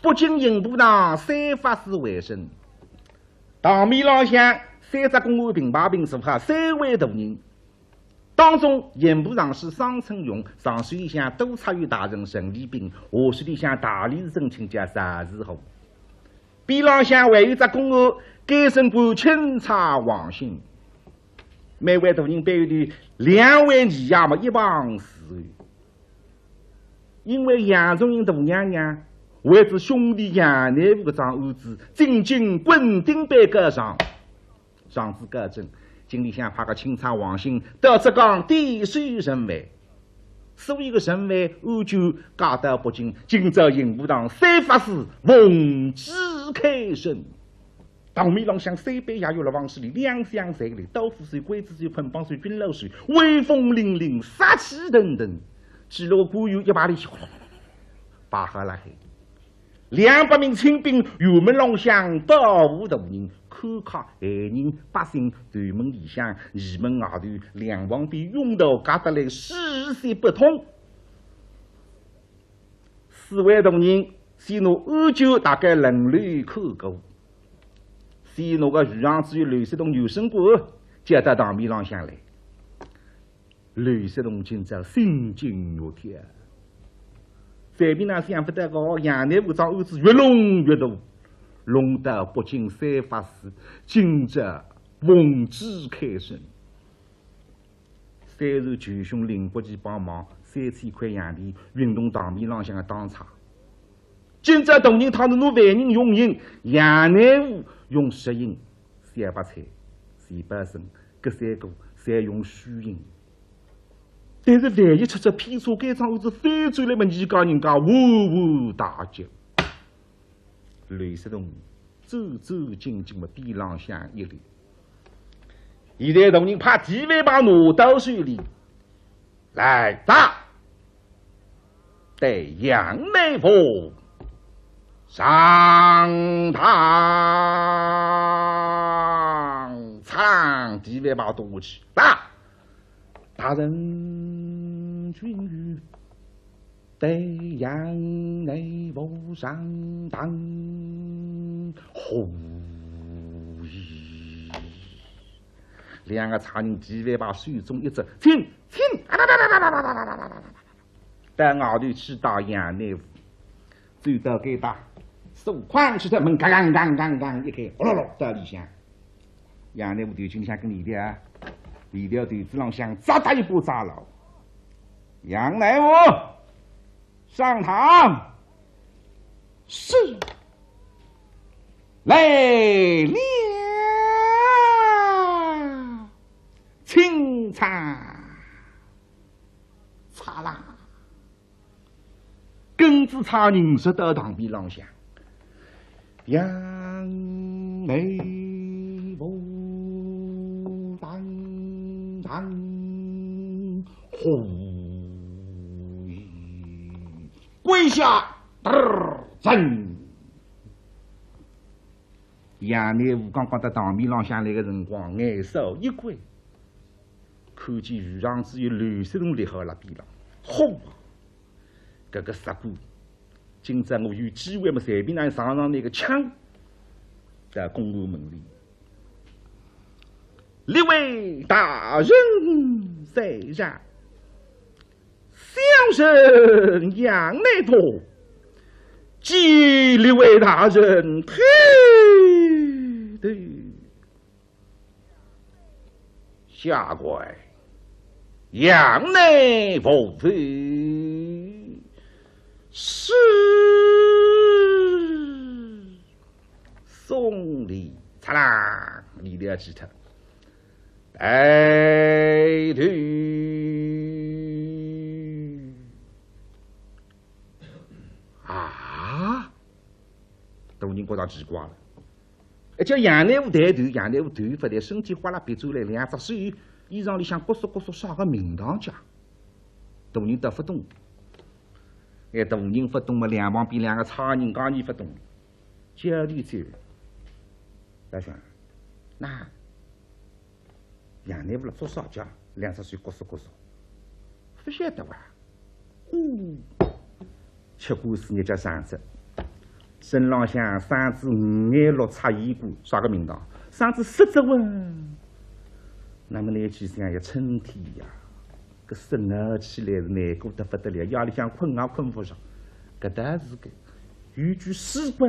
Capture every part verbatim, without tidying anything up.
北京刑部堂三法司为审，堂面浪向三只公案并排并坐好三位大人，当中刑部尚书商称雄，上首里向督察院大人陈利宾，下首里向大理寺正卿叫赵士和。边浪向还有一只公案，监审官钦差王信。每位大人背后头两位二爷么一旁侍候。因为杨仲英大娘娘为仔兄弟杨乃武搿桩案子，进京滚钉板告状，状子告成，京里向派个钦差王信到浙江点手成犯，所有个成犯案卷押到北京，今朝刑部堂三法司奉旨开审。 堂面浪向三班爷有了王世礼，两厢三立，刀斧手、刽子手、捆绑手、军刀手，威风凛凛，杀气腾腾。几落个官员一排里向排好了海。两百名亲兵，辕门浪向保护大人，看客、闲人、百姓，头门里向、二门外头，两旁边拥道隔得来，视线不通。 四位大人先拿案卷大概轮流看过，先拿个余杭知县刘锡同、杨审官叫到堂面浪向来。刘锡同今朝心惊肉跳，随便哪想勿到个杨乃武桩案子越弄越大，弄到北京三法司，今朝奉旨开审。 虽然舅兄林国基帮忙，三千块洋钿运动堂面浪向个当差。今朝大人倘若拿犯人用刑，杨乃武用实刑，小白菜、钱宝生，搿三个侪用虚刑。但是万一出出偏差，该桩案子翻转来么，二家人家呜呜大叫。 刘锡同战战兢兢么边浪向一立。现在大人派第一副牌拿到手里，来，打！对杨乃武上堂。嚓，第一副牌打下去，打！大人钧谕， 对杨乃武上堂。呼！两个差人第一副牌手中一执，请，请！到外头去打杨乃武，走到该搭，锁框去脱，门嘎嘎嘎嘎嘎一开，呼噜噜到里向。 杨乃武头颈里向根链条啊，链条头子浪向扎搭一把抓牢。杨乃武，上堂。是。来了。钦差。嚓啦。 跟仔差人直到堂面浪向。杨乃武上堂。呼！跪下！嘚儿！站！杨乃武刚刚到堂面浪向来个辰光，眼梢一拐，看见余杭知县刘锡同立好辣边浪。呼！ 搿个杀官，今朝我有机会么，随便哪能上上拿个抢，到公案门里。列位大人在上，小人杨乃武，见列位大人抬头。 下跪。杨乃武。是。送礼。嚓啦，礼了几脱。抬头。啊？大人觉着奇怪了。 一叫杨乃武抬头，杨乃武头勿抬，身体哗啦别转来，两只手衣裳里向咯吱咯吱啥个名堂家。大人倒勿懂。哎，大人勿懂嘛，两旁边两个差人家也勿懂。叫伊去。大兄，那杨乃武辣做啥家？两只手咯吱咯吱。勿晓得哇。 呼，吃官司日脚长哉，身浪向生仔五颜六色衣冠，啥个名堂？生仔十只蚊。那么拿去想呀，春天呀，搿身浪起来是难过得不得了，夜里向困也困勿着。搿倒是个，有句诗个，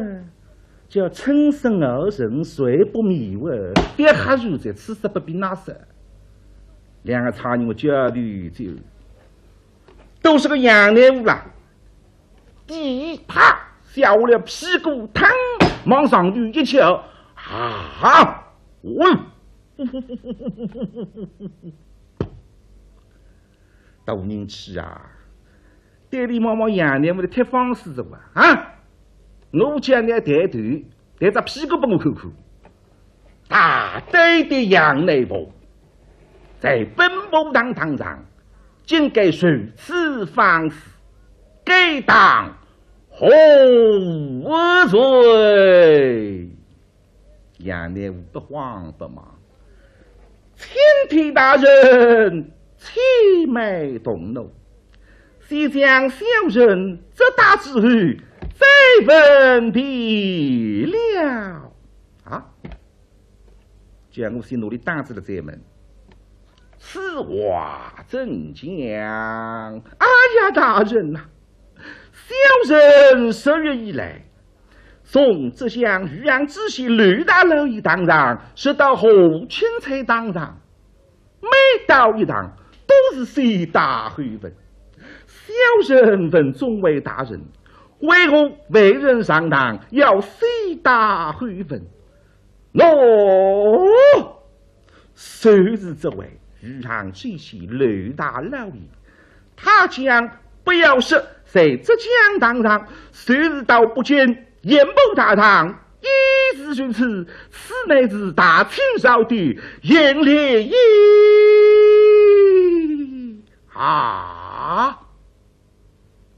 叫“春生儿人睡不眠”，我别吓人在此时不必那啥。两个差人我叫对就，都是个杨乃武啦。 第一，啪，下了屁股，嘡，往上头一翘，啊，哦，大人气啊！对俚望望杨乃武个铁方式是吧？啊，我叫你抬头，抬只屁股拨我看看。大胆的杨乃武，在本部堂堂上，竟敢如此放肆， 该当何罪？杨乃武不慌不忙，青天大人，且慢动怒，先将小人责打之后，再问便了。啊？ 叫我先拿俚打仔了再问。此话怎讲？哎呀，大人呐，小人十月以来，从浙江余杭知县刘大老爷堂上，直到何钦差堂上，每到一堂，都是先打后问。小人问众位大人，为何犯人上堂要先打后问？ 喏，就是这位余杭知县刘大老爷，他讲不要说在浙江堂上，就是到北京刑部大堂也是如此，此乃是大清朝的刑律也。啊！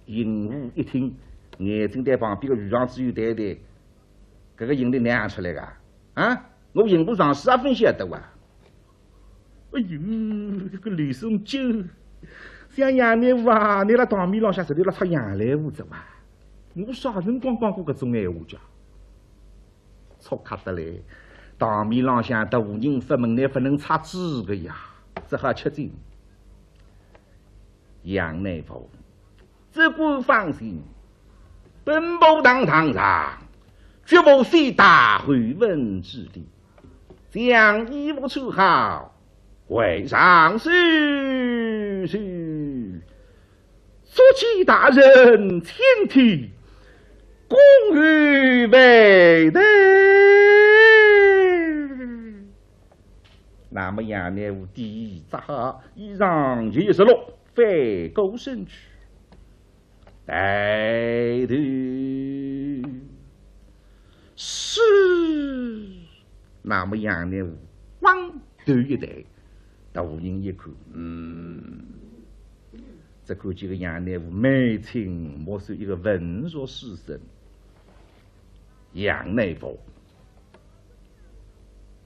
刑部一听，眼睛对旁边个余杭知县抬抬， 搿个刑律哪哼出来个？啊，我刑部尚书也勿晓得哇。哎哟，搿个刘松九，想杨乃武啊，倷辣堂面浪向实在辣插杨乃武哉哇。我啥辰光讲过搿种闲话介？错开得来，堂面浪向大人勿问，倷勿能插嘴个呀，只好吃惊。 杨乃武，只管放心，本部堂堂上，绝无先打后问之理。将衣服穿好，回上去去。足见大人青天，恭候万岁。 那么杨乃武第一只好衣裳一直落，翻过身去。抬头是，那么杨乃武往头一抬，大人一看，嗯，只看见个杨乃武眉清目秀，一个文弱书生。 杨乃武，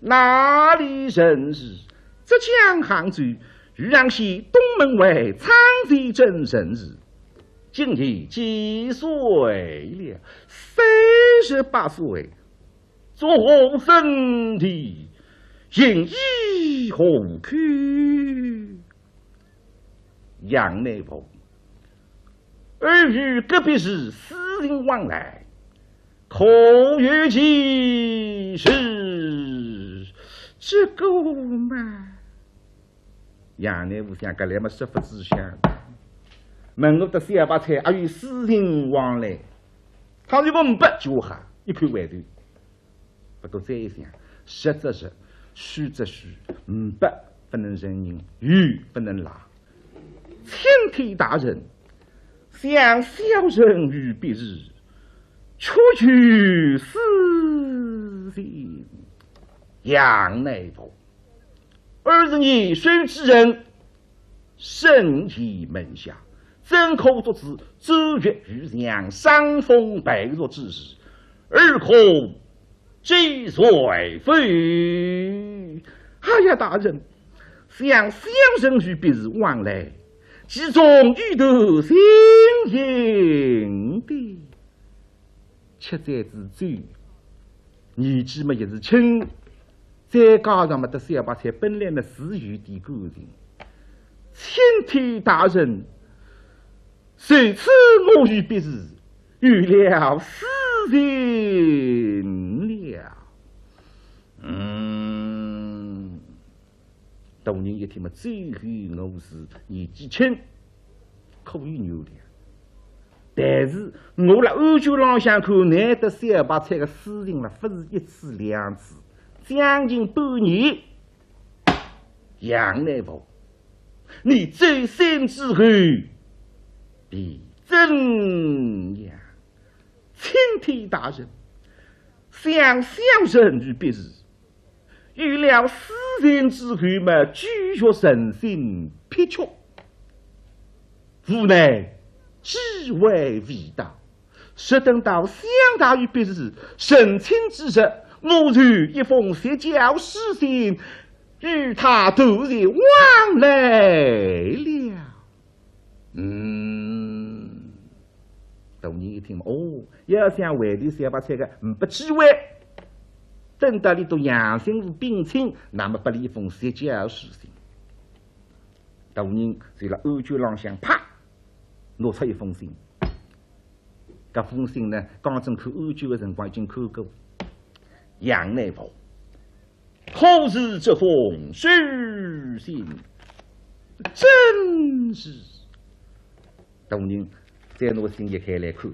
哪里人氏？浙江杭州余杭县东门外仓前镇人氏。今年几岁了？三十八岁。作何生地？行医何科？杨乃武， 尔与隔壁氏私情往来，可有其事？这个嘛，杨乃武想，搿来么实勿知相。问我搭小白菜阿有私情往来，倘若讲呒不就好，一口回头。 不过再一想，实则实，虚则虚，呒不不能承认，有不能赖。青天大人，想小人与别氏，确有私情。杨乃武，尔是严守之人， 深谙门下，怎可做此周瑜于墙伤风败俗之事，尔可知罪否？哎呀，大人，想小人与别氏往来，其中有段情形的。吃醉仔酒，年纪嘛也是轻，再加上嘛，搭小白菜本来嘛是有点感情。青天大人，就此我与别人有了私情了。嗯，大人一听嘛，最后我是年纪轻，可以原谅。但是我辣案卷浪向看，难得小白菜个私情了，勿是一次两次，将近半年。杨乃武，你周旋之后，必怎样？青天大人，想小人与别人 有了私情之后嘛，拒绝人心撇脱，无奈机会未到。若等到相大于别时成亲之日，我就一封绝交书信，与他断绝往来了。嗯，大人一听，哦，要想回头小白菜个，嗯，没机会。等到俚笃杨乃武并亲，那么拨俚一封绝交书信。大人就辣案卷浪向啪，拿出一封信。搿封信呢，刚正看案卷个辰光已经看过。杨乃武，可是这封书信？正是。大人再拿信一开来看，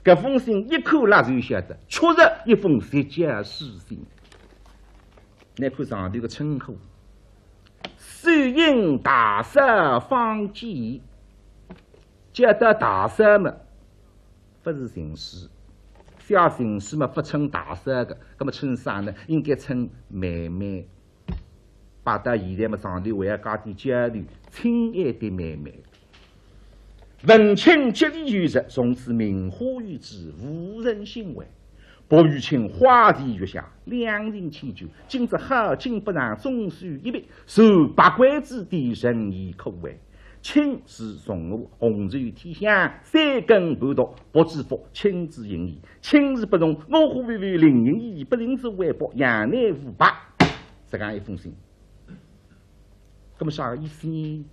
搿封信一看啦就晓得，确实一封绝交书信。倷看上头个称呼，收信大嫂方见。 叫到大嫂嘛，勿是情书，写情书嘛，勿称大嫂个，葛么称啥呢？应该称妹妹。摆到现在嘛，上头还要加点交头，亲爱的妹妹。文卿接礼有词，从此名花有主，无人心怀。 薄予卿花前月下，两情缱绻。今朝好景不长，总算一别，受百官指点，诚意可畏。卿自从我，红袖添香，三更半读，不知否卿之心意。卿自不从，我忽微微灵隐依依，不请自回报，杨乃武吧。实梗一封信。 葛么啥个意思呢？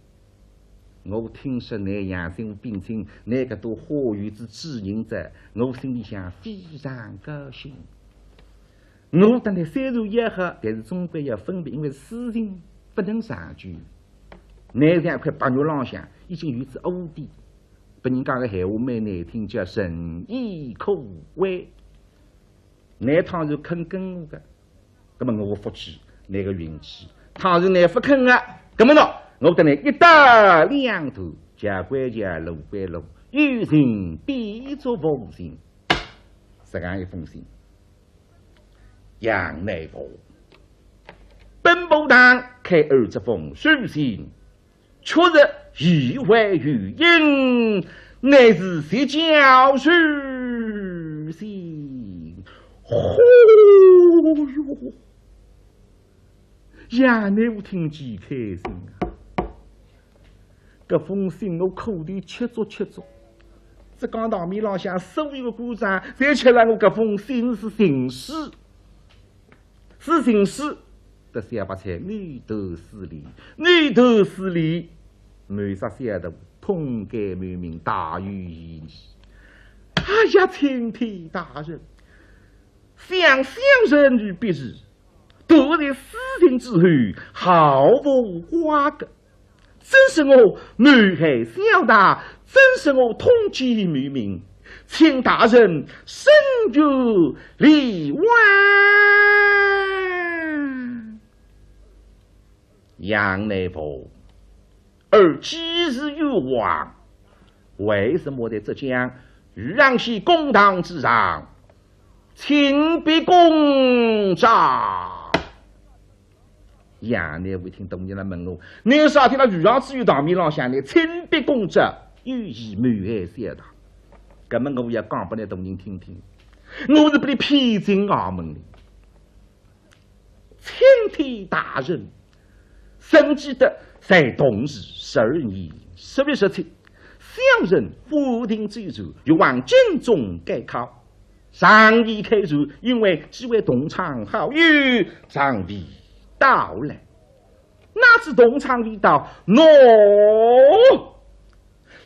我听说倷杨乃武并亲，倷搿朵花有仔主人哉，我心里向非常高兴。我搭倷虽然要好，但是总归要分别，因为私情勿能长久。倷像一块白玉浪向已经有仔污点，拨人家个闲话蛮难听，叫诚意可畏。 倷倘若肯跟我个，葛么我福气，倷个运气；倘若倷勿肯啊，葛么喏，我搭倷一刀两断，桥归桥，路归路，有情必作无情。实梗一封信。杨乃武，本部堂开案这封书信， 确实意外有因，乃是绝交书信。嚯哟！杨乃武听见开心啊！搿封信我苦头吃足吃足，浙江堂面浪向所有个官长，侪吃了我搿封信是情书。 是情书，得小白菜，你都是哩，你都是哩，谋杀小大，通奸谋命，大有嫌疑。哎呀，青天大人，想小人与别人，断绝私情之后，毫无瓜葛。 真是我谋害小大，真是我通奸谋命，请大人伸冤理枉。杨乃武，尔既是冤枉，为什么在浙江余杭县公堂之上，亲笔公章？ 杨乃武一听，大人辣问我，倷啥体辣余杭知县堂面浪向，倷亲笔公章，有意谋害小大。葛么我也讲拨倷大人听听，我是拨倷骗进衙门哩。青天大人，臣记得在同治十二年十月十七，小人法庭奏折，欲往京中改考。尚未开船，因为几位同窗好友尚未到来。哪知同窗未到，喏，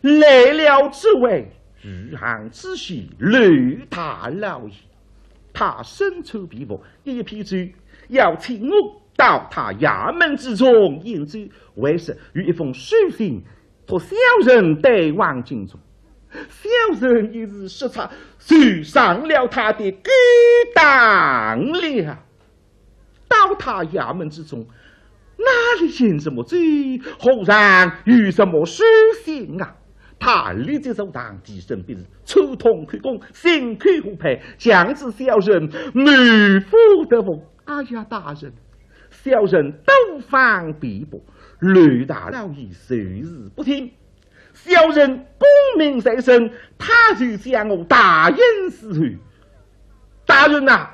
来了这位余杭知县刘大老爷，他身穿便服，一片酒，邀请我到他衙门之中饮酒，为是有一封书信，托小人带往京中。小人一时失察，就上了他的勾当了。到他衙门之中，哪里见什么酒，何尝有什么书信啊？他立即坐堂，低声必是，触痛口供，心口互拍，强指小人谋府夺物。哎呀，大人，小人多方辩驳，刘大老爷就是不听。小人功名在身，他就将我大刑伺候。大人呐，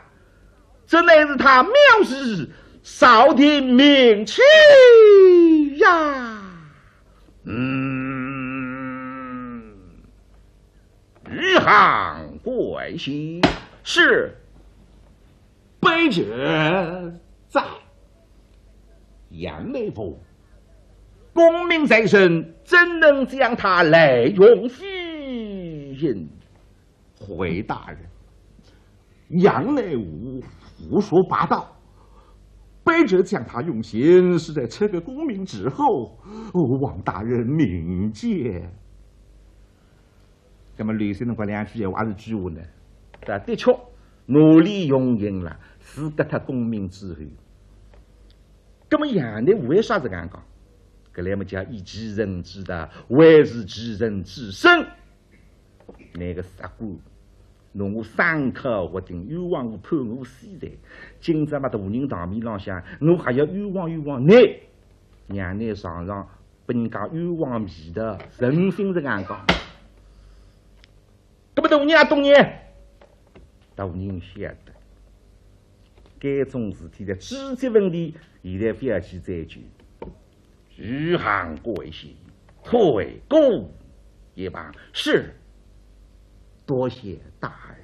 这乃是他藐视朝廷明鉴呀！嗯，余杭跪下。是。卑职在。杨乃武，功名在身，怎能将他赖用虚言？回大人，杨乃武胡说八道。卑职将他用刑，是在这个功名之后，望大人明鉴。那么刘先生讲两句闲话，还是句闲话呢？对吧？的确，哪里用刑了，是革脱功名之后。那么杨乃武为啥是搿样讲？搿来么叫以其人之道，还治其人之身。那个杀官，侬我三口勿定，冤枉我判我死罪，今朝么大人堂面浪向，我还要冤枉冤枉侬。杨乃武常常拨人家冤枉面的，诚心是搿样讲。那么大人也懂呢，大人晓得，搿种事体的直接问题，现在勿要去追究。余杭跪下，退过一旁。是，多谢大人。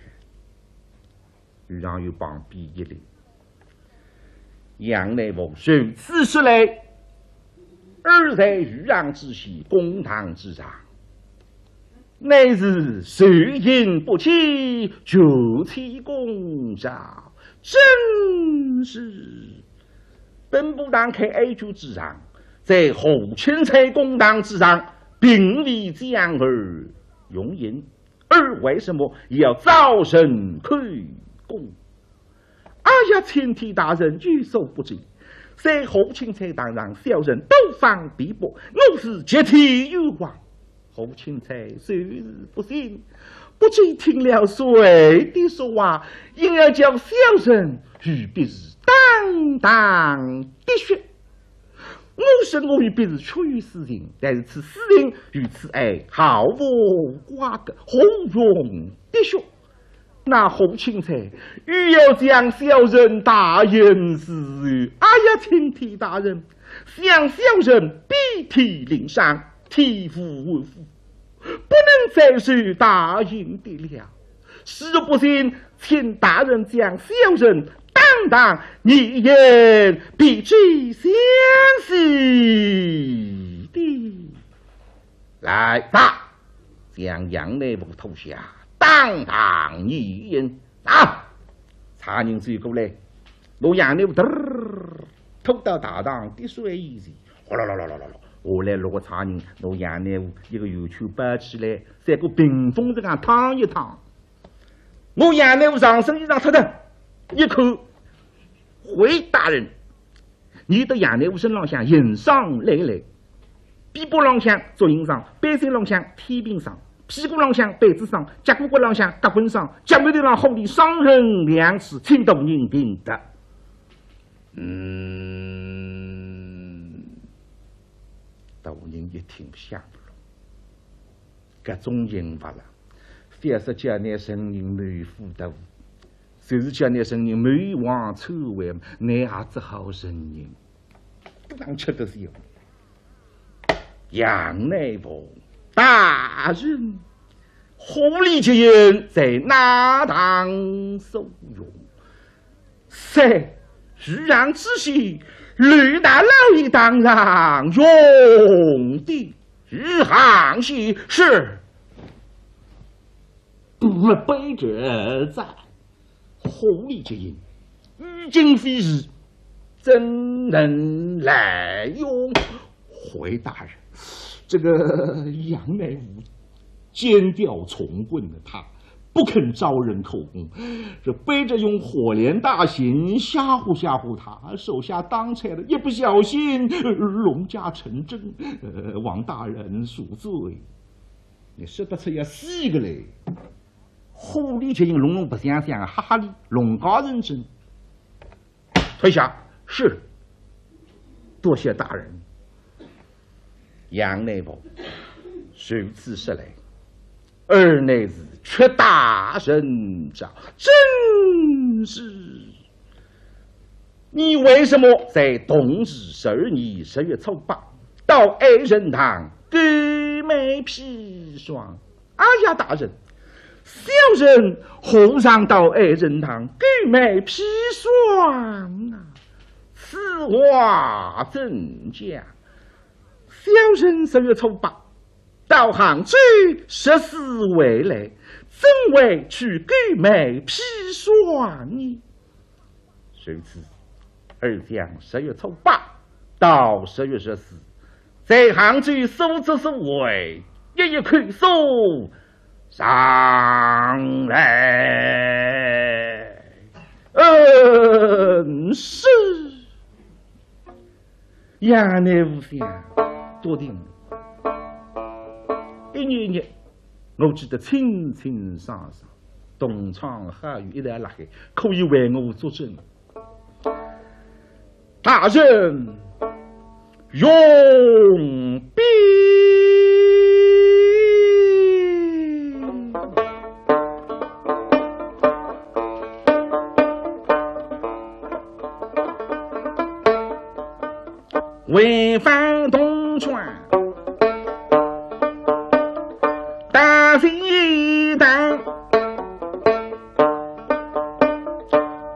余杭又旁边一立。杨乃武如此说来，尔在余杭知县公堂之上，乃是受刑不起，九千功劳，真是。本部堂开案卷之上，在何钦差公堂之上，并未将尔用刑，尔为什么要遭人口供？哎呀，青天大人有所不知，在何钦差堂上，小人多方辩驳，我是极其冤枉。何钦差虽是不信，不知听了谁的说话，因而叫小人与别人当堂滴血。我说我与别人确有私情，但是此私情与此案毫无瓜葛，何用滴血？那何钦差又要将小人大刑伺候。哎呀，青天大人，想小人遍体鳞伤，体无完肤，不能再受大刑的了。实不信，请大人将小人当堂验验，必知详细的。来吧，将杨乃武拖下，当堂验验。啊，差人走过来，拿杨乃武嘚儿拖到大堂滴水以前，哗啦啦啦啦啦啦，下来六个差人拿杨乃武一个圆圈包起来，像个屏风实梗烫一烫。拿杨乃武上身衣裳脱脱，一看，回大人，你的杨乃武身浪向印伤累累，臂膊浪向足印伤，背心浪向天平伤，屁股浪向板子伤，脚骨骨浪向夹棍伤，脚馒头浪火里伤痕两处，请大人定夺。嗯，大人一听想勿落，搿种刑罚了，覅说叫拿人民谋府的，就是叫拿人民谋王篡位，拿也只好承认。搿能吃得消？杨乃武大人，火里接引在哪堂所用？在余杭知县刘大老爷堂上用的。余杭县是。不备者在。 火里接引，于今非时，怎能来用？回大人，这个杨乃武奸掉从棍的，他不肯招认口供，这卑职用火连大刑吓唬吓唬他，手下当差的一不小心，呃，弄假成真，呃，望大人恕罪。你说得出要死个嘞。 火里接引弄弄白相相，哈哈哩，弄假成真。退下。是。多谢大人。杨乃武，如此说来，尔乃是屈大人哉，真是。你为什么在同治十二年十月初八到爱仁堂购买砒霜？ 哎呀，大人，小人何尝到爱仁堂购买砒霜啊？此话怎讲？小人十月初八到杭州食宿回来，怎会去购买砒霜呢？ 如此，尔想十月初八到十月十四，在杭州所作所为，一一口诉上来。嗯，是。杨乃武想，笃定。一日一日，我记得清清爽爽。 同窗好友一道辣海，可以为我作证。大人容禀。 违反同窗大礼堂，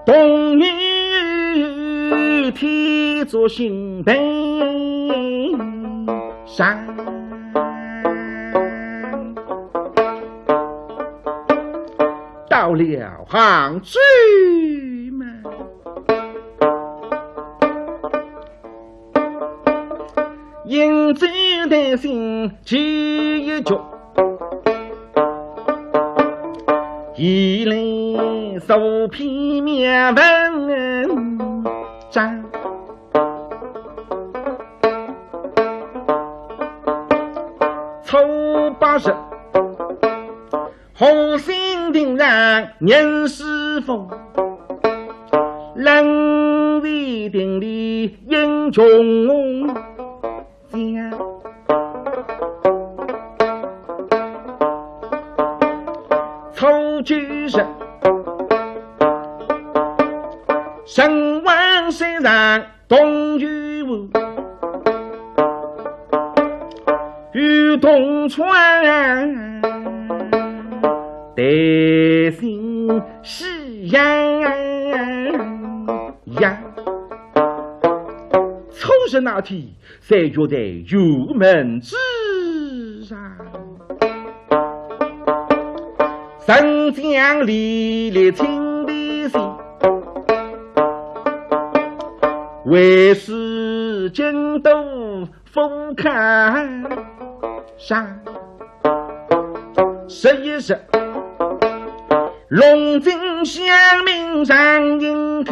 同日天作刑备上。到了杭州嘛， 应州的信寄一绝，一来受批免文章。初八日， 湖心亭上人师傅，冷水亭里饮穷江。初九日，城隍山上 同游玩，与同窗谈心喜洋洋。初日那天，在月台辕门之上， 神将李立清的信，为使京都府考上。十一日，龙井乡民上营去，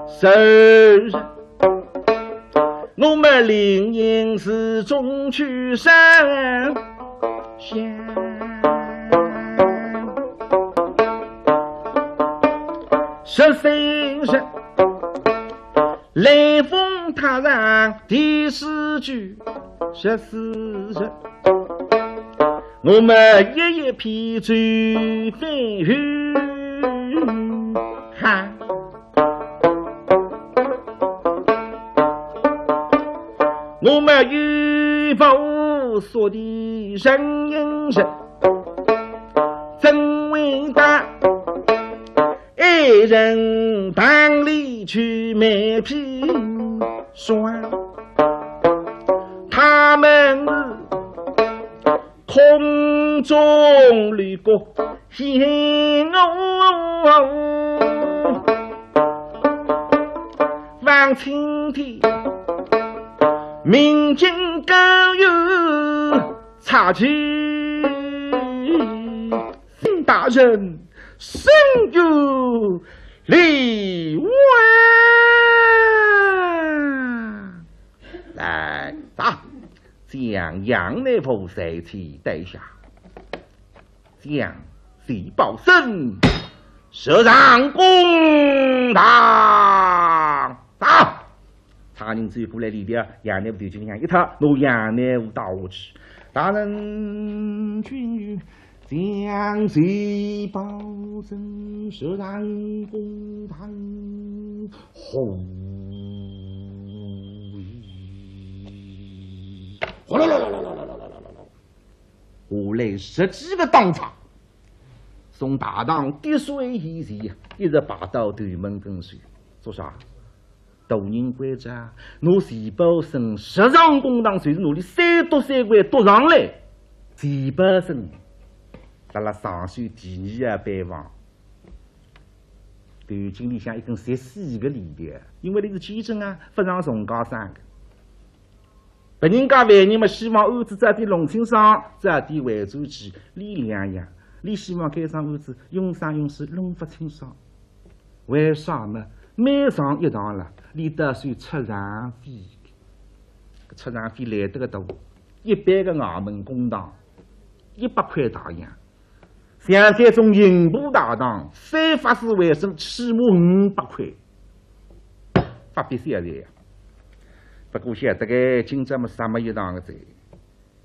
十二日， 我们灵隐寺中去烧香。十三日，雷峰塔上题诗句。十四日，我们一一批酒飞鱼哈。 我们有佛所的人人人，人堂里去卖砒霜，他们空中楼阁寻我，望青天明镜高有差距。 大人，深有礼望。来，唰，将杨乃武随即带下，将徐宝生设上公堂。唰， 差人走过来里头，杨乃武头颈里向一搭，拿杨乃武带下去。大人，请将徐宝生设上公堂。呼，哗啦啦啦啦啦啦啦啦啦啦，下来十几个当差，从大堂滴水以前呀，一直排到头门跟首，做啥？ 大人关照，拿徐宝生设上公堂，就是拿俚三督三官督上来。徐宝生辣辣上首第二个班房，头颈里向一根十四个链条，因为俚是奸臣啊，勿上重加赏个。别人家犯人嘛，希望案子早点弄清爽，早点回转去，俚两样，俚希望该桩案子永生永世弄勿清爽。 为啥呢？每上一堂了，俚都算出场费个，出场费来得个多，一般个衙门公堂一百块大洋，像这种刑部大堂，非法事为生，起码五百块，发笔小钱呀。不过晓得个，今朝么啥没一堂个哉。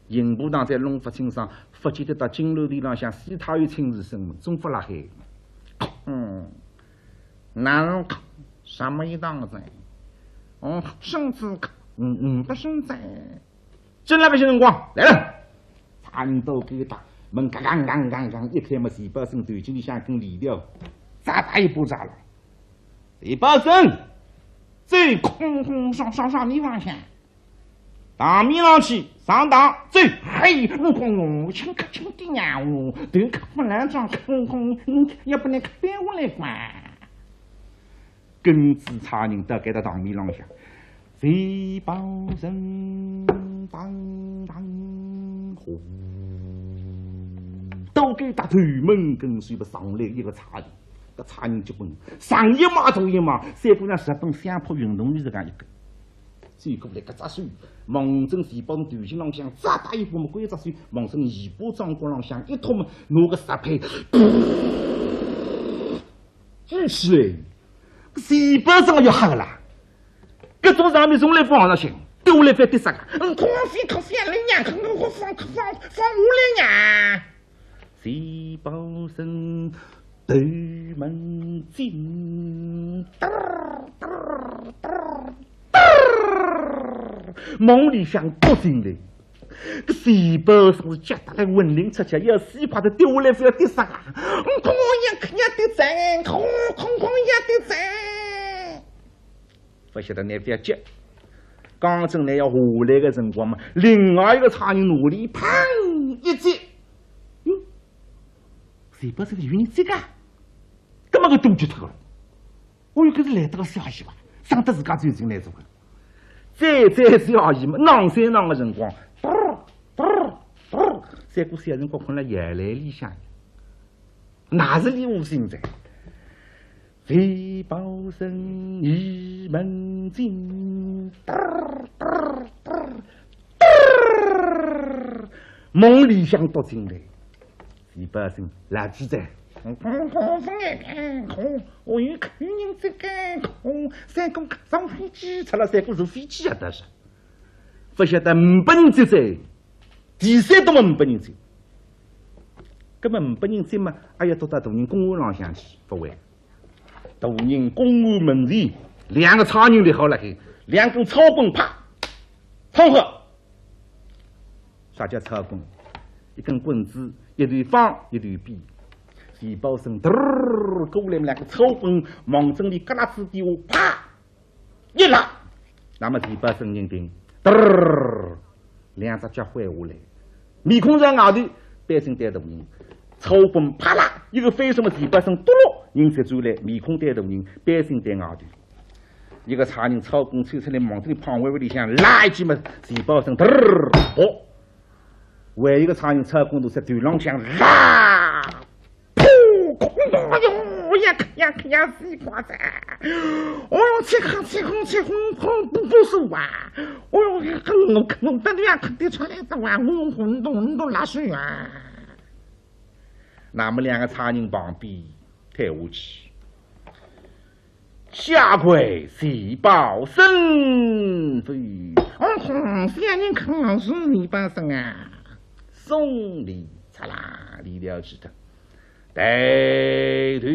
刑部堂再弄勿清爽，勿见得到金銮殿浪向西太后亲自审问，总勿辣海。嗯，哪能讲？啥没一档子？哦，圣旨，嗯，嗯，不存在。正辣搿歇辰光，来了，差人到搿搭，门嘎嘎嘎嘎嘎一开嘛，徐宝生头颈里向根链条，扎搭一把扎了。徐宝生，走，空空上上上，你往下。 堂面浪去，上堂，走。嘿，我讲我轻客轻点呀，我头壳不能这样空空，嗯，要不然可别下来管。跟仔差人到搿搭堂面浪向，徐宝生当当呼，到搿搭头门跟首不上来一个差人，搿差人结棍，上一码大一码，三姑娘日本相扑运动员是搿样一个。 走过来，搿只手望准徐宝生头颈浪向扎搭一把么，搿只手望准尾巴桩骨浪向一托么，拿个石板举起来，搿徐宝生要吓个啦！搿种场面从来勿碰着，跌下来覅跌煞个，嗯，可放可放了呀，可放可放放下来呀！ 徐宝生头门进，嘚儿嘚儿嘚儿嘚儿，梦里向扑进来。搿徐宝生是觉得来魂灵出窍，要死快的跌下来，覅跌煞啊！空空也跌在，空空也跌在。 勿晓得拿覅急。刚正拿要下来个辰光嘛，另外一个差人拿俚砰一记，哟，徐宝生有人急个，搿么个动作脱了。哦哟，搿是来得个小姨伐？省得自家走进来做个。再再小姨嘛，啷三啷个辰光，嘚儿嘚儿嘚儿，三个小辰光困了摇篮里向。 哪是俚无心哉？徐宝生倚门进，嘚儿嘚儿嘚儿嘚儿，梦里向扑进来。徐宝生来几哉？空空空空哎，空，哦，有有人在该空，三个上飞机，出了三个坐飞机啊，但是，勿晓得五百人在哉。 第三档么五百人走。葛么五百人走嘛，还要到大人公案浪向去，勿会。大人公案门前，两个差人立好辣海，两根草棍啪，嘡好。啥叫草棍？一根棍子，一头方，一头扁。钱宝生嘚儿过来，两个草棍望准俚旮旯子底下啪一拉，那么钱宝生人定嘚儿，两只脚跪下来，面孔朝外头，背心对大人，草棍啪啦一个飞，什么钱宝生嘟噜，人才转来，面孔对大人，背心对外头。一个差人草棍抽出来，望准俚胖歪歪里向拉一记嘛，钱宝生嘚儿哦，还有一个差人草棍头在头浪向拉。 噗！哎呦，呀呀呀，死光哉！哦哟，切空切空切空，空不不手啊！哦哟，我我我等下肯定出来的哇，我我都都拉水啊！那么两个差人旁边退下去，下跪钱宝生。哦，红线人看是钱宝生啊，送礼擦啦，礼了事的。 抬头，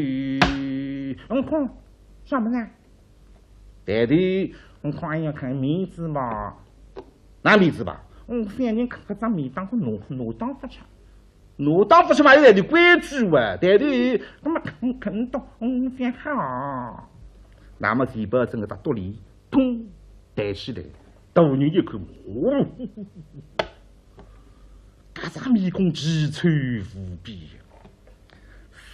嗯哼，啥么事啊？抬头，嗯哼，要看面子吧？哪面子吧？嗯，反正搿搿张面当中拿拿当勿出，拿当勿出嘛，有点规矩哇。抬头，那么看看懂，嗯，想好。那么钱宝生个大肚里，砰，抬起来，大人一看，哦，搿张面孔奇丑无比呀。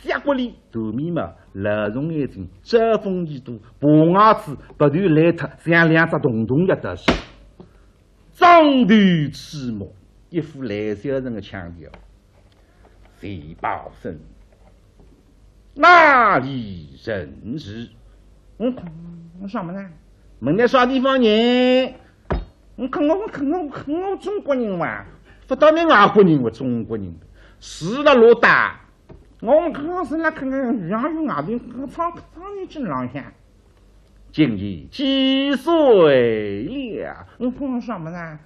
削骨里头面嘛，老鼠眼睛，遮风一堵，白牙齿，鼻头烂脱，像两只洞洞一样大小。獐头鼠目，一副烂小人的腔调。钱宝生，哪里人氏？嗯，啥么事啊？问倷啥地方人？嗯，我我我我中国人哇，勿当倷外国人哇，中国人。住辣哪搭？ 我搿是辣搿个养育外头搿个仓仓里进浪向。今年几岁了？我讲啥么事啊？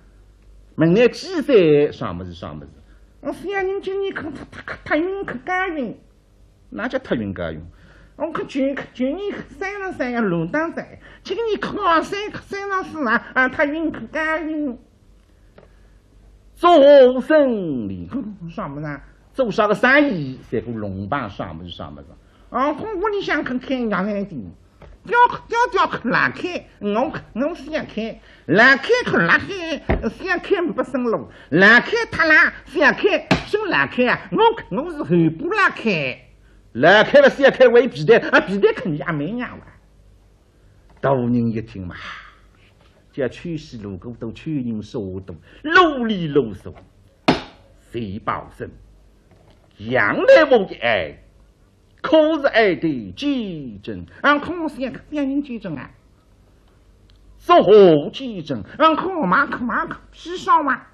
问倷几岁，啥么事啥么事？我小人今年考他他他他运考高运。哪叫他运高运？我考九考九年三十三要轮到在，今年考三考三十四啊，啊，他运考高运。 做何生意？啥么事啊？做啥个生意？三个龙帮啥么事啥么事？啊，我屋里向肯开羊奶店，雕刻雕雕刻拉开，我我想开，拉开可拉开，想开不生路，拉开他啦，想开生拉开啊，我我是后部拉开，拉开了想开为皮带，啊，皮带肯定也没娘哇。 大人一听嘛，叫秋水路过多，秋人说话多，啰里啰嗦。钱宝生，杨乃武一案，可是爱的见证，俺可是要个别人见证啊。作何见证？俺可马可马可砒霜啊。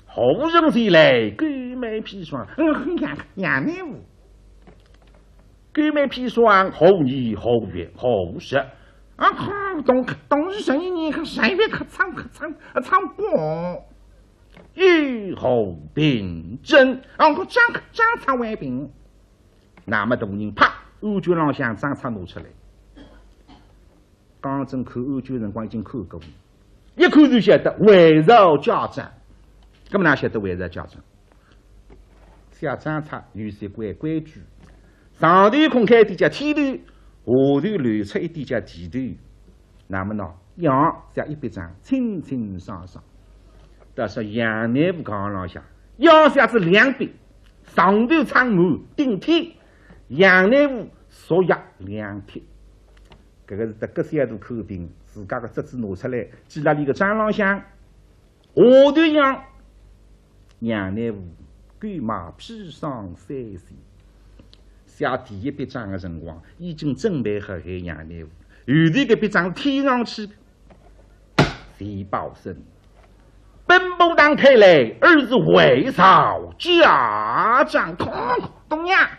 何人前来？狗买砒霜，嗯，杨杨乃武。狗买砒霜，何年何月何时？啊，可东东是十一年，可三月可仓可仓啊仓过。有何凭证？啊，我张张察为凭。那么大人啪，案卷浪向张察拿出来。 刚正看案卷辰光已经看过，一看就晓得围绕家长。那么哪晓得围绕家长？写张察有些规规矩，上头空开一点叫天头，下头留出一点叫地头。那么呢，杨写一笔账，清清爽爽。但是杨乃武讲浪向，杨写是两笔，上头撑满顶天，杨乃武昨夜两帖。 搿个是得个小肚看病，自家个侄子拿出来，记辣俚个账浪向。下头杨杨乃武，狗买砒霜三千。写第一笔账个辰光，已经准备好害杨乃武，后头搿笔账添上去。钱宝生，本部堂开来，尔是围绕家长。空空东呀！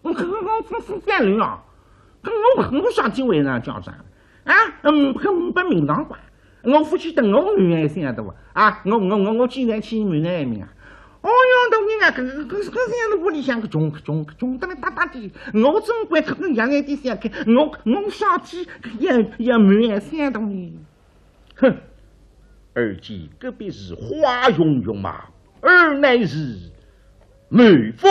我搿个我夫妇讲了啊，搿我我啥机会呢，家长啊？嗯，搿勿明堂吧？我夫妻等我女儿想的哇，啊，我我我我竟然去女儿面啊！哦哟，大人啊，搿搿搿搿样的屋里向个穷穷穷得来搭搭的，我总归搿个养来的想看，我我啥去也也没想到呢。哼，而今隔壁是花拥拥嘛，而乃是满腹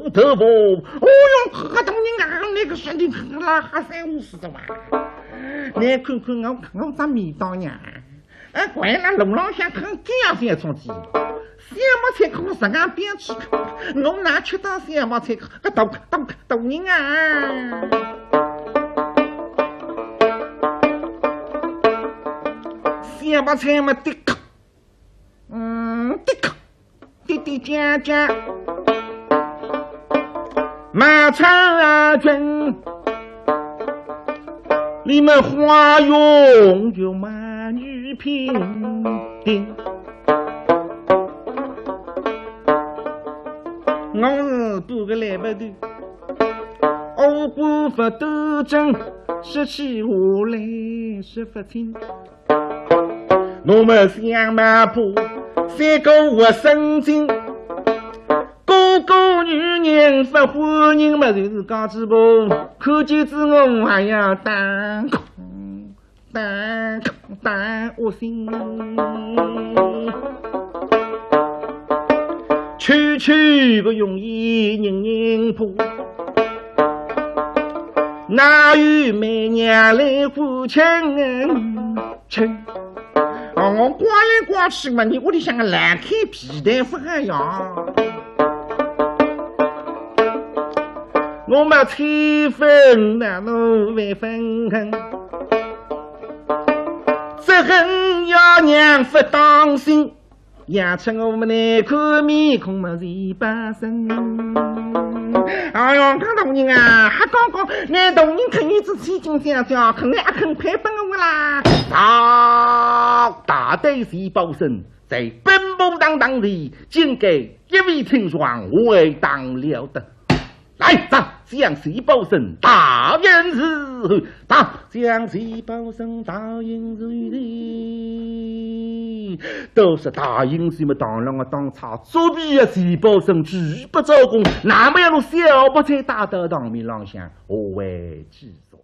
德服。哦哟，搿大人啊，那个身体很啦，还三五十的哇。你看看我，我这味道呀，哎，怪了，路浪向很贵啊，小冲击。小白菜可是俺边吃，我哪吃到小白菜？搿大大大人啊！小白菜嘛，的确，嗯，的确。 滴滴讲讲，卖唱啊，真，你们花容就卖女品的。我是不个来不的，我不不斗争，说起话来说不清。 我们想嘛不，三个活神经，个个女人不欢迎嘛，就是讲直播，看见之后还要打空，打空，打恶心。区区个容易人人怕，哪有美女来付钱？ 亲。哦，我刮来刮去嘛，你屋里向个烂开皮蛋勿好呀。我嘛七分难我万分恨，只恨爷娘勿当心， 养出我们那个面孔嘛是一把生。哎哟，讲大人啊，还讲讲，那大人肯定是千金小姐，肯定也肯配分我啦。大大胆是包生，在本部堂堂里，竟敢一味听说，我当了的。 来，大将徐宝生，大人伺候。大将徐宝生，大人伺候。都是大人什么当了我当差，作弊啊，徐宝生举不招供，那么要弄小白菜打到堂面浪向，何为之所？